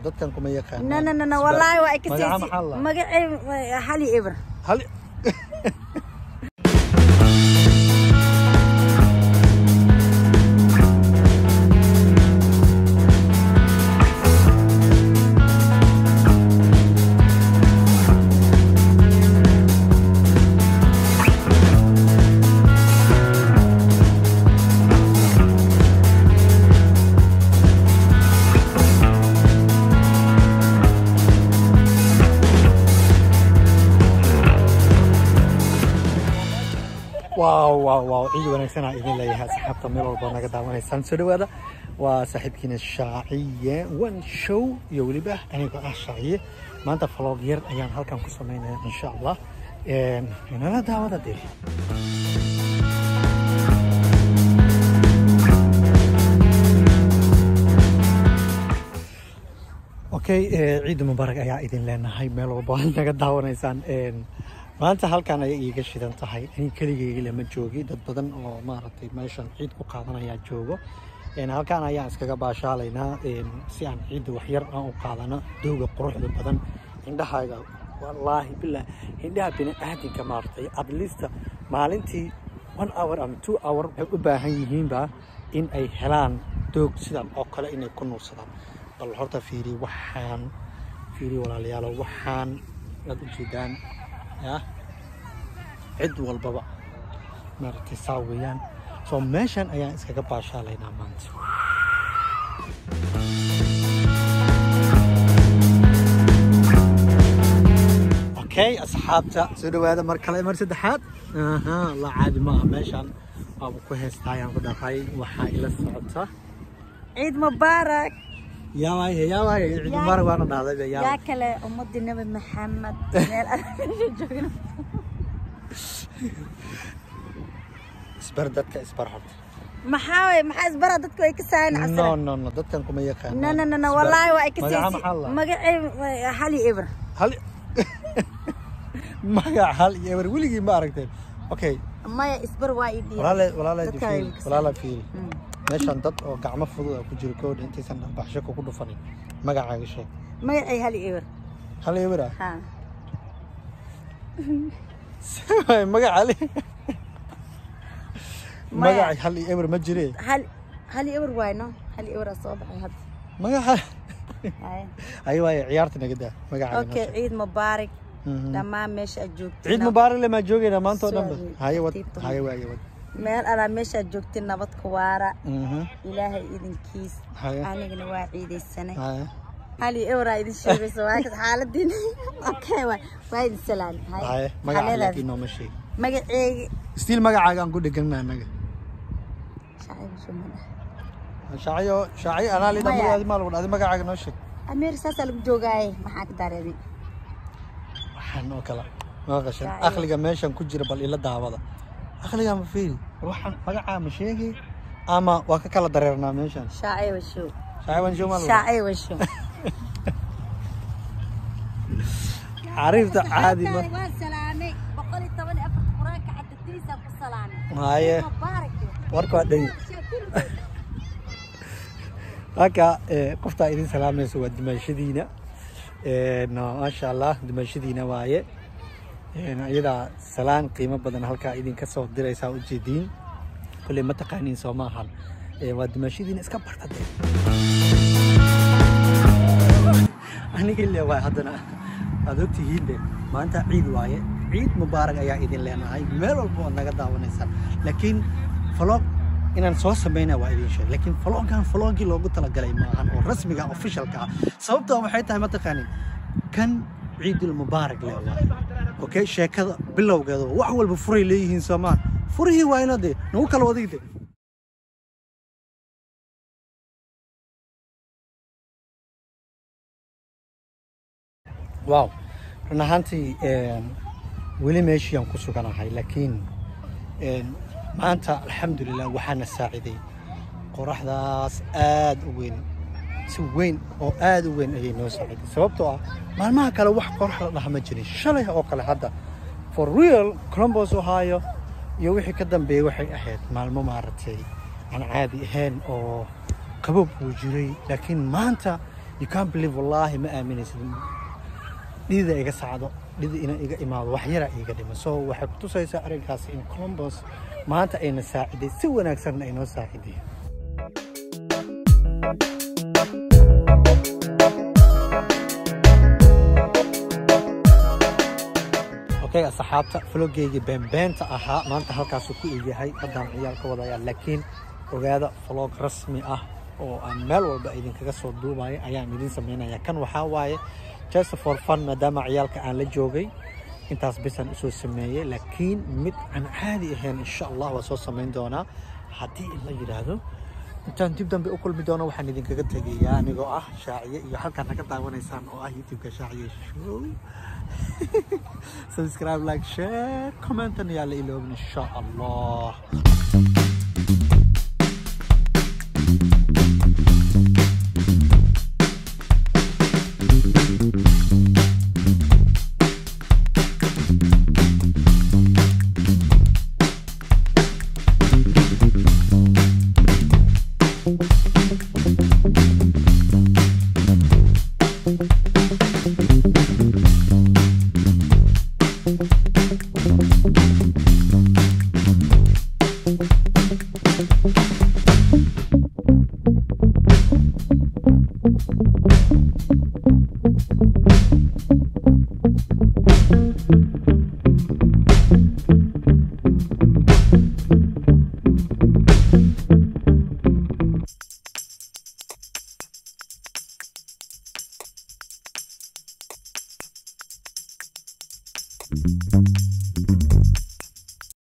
Dadkan kuma yaqaanaan. No, no, no, no, wallaahi waa Magaca ikasaysi. Maxaa la? Magacay hali eber. Hal. Wow, wow, wow, ciid wanaagsan aan idin leeyahay, asxaabta meel walba naga daawanaysaan. Soo dhawaada, waa saaxiibkiina Shaaciye One Show iyo weliba anigoo ah Shaaciye. Maanta vlog yar ayaan halkan ku sameynaya, insha Allah. Inala daawada dee. Okay, ciid mubaarak ayaa idin leenahay meel walba aad naga daawanaysaan. Maanta halkan ayay iiga shidan tahay. Ani keligayga lama joogi, dad badan oo maaragtay meeshan ciid ku qaadanayaa joogo. Halkan ayaan iskaga baashaalaynaa, si aan ciidda wax yar aan u qaadano. Dooga quruxda badan indhahayga, wallaahi billah, indhaha bini'aadinka maaragtay at least maalintii 1 hour ama 2 hour waxay u baahan yihiinba in ay helaan doog sidan oo kale inay ku nuursadaan. Bal horta fiiri waxaan, fiiri walaalayaalo, waxaan aad u jeedaan ya cid walbaba maaragtay saa weeyaan. So meeshan ayaan iskaga baashaalaynaa maanta. Okay, asxaabta, soo dhawaada mar kale, mar saddexaad. Aha, la caadi maaha meeshan waaba ku heystaa ayaan ku dhaqay. Waxaa ila socota Ciid mubaarak. Yaa waaye, yaa waaye, ciid mubaarak waana dhahday yaa. Yaa kale, ummadii Nabi Maxamed meel aan meesha joogno. Isbar dadka, isbar horta. Maxaa waye? Maxaa isbara? Dadku ay ka saayan No. Cabsana. No, no, dadkan kuma yaqaanaan. No, no, no, no, Isbar. wallaahi waa Magaca ikasaysi. maxaa la? Magacay hali eber. Hal magac hal iyo eber weligii ma aragteen? Okay. Maya, isbar waa ii dhiibay. Walaale, walaale. Dadka ay fiiri ka walaala, fiiri meeshan dad oo gacmo fudud ah ku jiro koodha. Intaysan dharbaxsho kugu dhufanin, magacaaga sheeg. Magacay hali eber. Hal eber ah? Ha. Magac hal, Maya. magac hal iyo eber ma jire. Hal hali eber waay, no, hali eber aa soo baxay hadda. Magaca. Haye. Ay waaye, ciyaarta naga daa, magacaaga noo Okay. sheeg. Ciid mubaarak dhammaan meesha aad joogtiin. Ciid mubaarak le maa joogaynaa maanta oo dhan ba. Sorry, Haye wad. tartiibta. Haye waaye, wad. Meel alaa meesha aad joogtiin nabad ku waara, Ilaahay idinkiis. Haye. Anigana waa ciidaysanay. Haye. Hali eber aa idin sheegaysa, waa kas xaaladiin. Okay, waa idin salaam. Haye, magaca laakiin nooma sheeg. Magaceyga. Still magacaaga aan ku dheganna annaga. Shacib shumada. Shaaciyo, shaaciyo anaa lida. Maya. Magacaadi maa lagu dhahday? Magacaaga noo sheeg. Ameer saasaa lagu joogaaye, maxaa ka dareemay? Waxaan oo kale maqashan. Shaaciyo. Aqliga meeshan ku jira bal ila daawada. Aqliga ma fiiri. War waxaan magacaa ma sheegi ama waa ka kala dareernaa meeshan? Shacib show. Shaaciyo waan show maa lagu dhahay. Shacib show. Xariifta caadi ma. Waan salaamay, 114 quraanka cadatiisa ku salaamay. Haye. Mubaarak. Warka waa dhan halka. Qoftaa idin salaamayso waa dimaashadiina. Maasha Allah, dimaashadiina waaye. Iyadaa salaan qiimo badan halkaa idinka soo diraysaa, ujeediin kolley ma taqaaniin soo maahan. Waa dimaashadiina, iska barta dee. Aniga ile waay haddana waad ogtihiin de, maanta ciid waaye. Ciid mubaarak ayaa idin leenahay meel walba oo naga daawanaysaan. Laakiin vlog inaan soo sameyna waa idin sheeg, laakiin vlogan vlogii loogu talagalay maahan oo rasmiga officialka ah. Sababtoo waxay tahay ma taqaanin, kan ciidul mubaarak le waaye. Okay, sheekada bilowgeeda wax walba furay leeyihiin soomaa? Furihii waa ina dee nagu kala wadigde. Wow, run ahaantii weli meeshii aan ku suganahay, laakiin maanta alxamdulilah waxaana saaciday qoraxdaas aad u weyn. Si weyn oo aad u weyn ayay noo saaciday, sababtoo ah maalmaha kale wax qorax la dhaha ma jirin. Shalay oo kale hadda for real Columbus, Ohio iyo wixii ka dambeeyey waxay ahayd maalmo maaragtay aan caadi ahayn oo qaboob uu jiray, laakiin maanta You can't believe, wallahi ma aaminaysid. Dhidida iga sacdo, dhidi ina iga imaado, wax yara iga dhima. So waxay ku tusaysaa arrinkaasi in Columbus maanta ayna saaciday, si wanaagsanna ay noo saaciday. Okay asxaabta, vloggeygii beenbeenta ahaa maanta halkaasuu ku egyahay. Haddaan ciyaal ka wadayaa, laakiin ogaada, vlog rasmi ah oo aan meel walba idinkaga soo duubayo ayaan idin sameynaya. Kan waxaa waaye just for fun, maadaama ciyaalka aan la joogay intaas bisaan usoo sameeyey, laakiin mid aan caadi ahayn insha Allah waa soo samayn doonaa haddii la yidhaahdo. Intaan dib dambe u kulmi doono, waxaan idinkaga tegayaa anigoo ah Shaaciye iyo halkaan naga daawanaysaan oo ah YouTube-ka Shaaciye Show. Subscribe, like, share, comment yaa la iloobin insha Allah.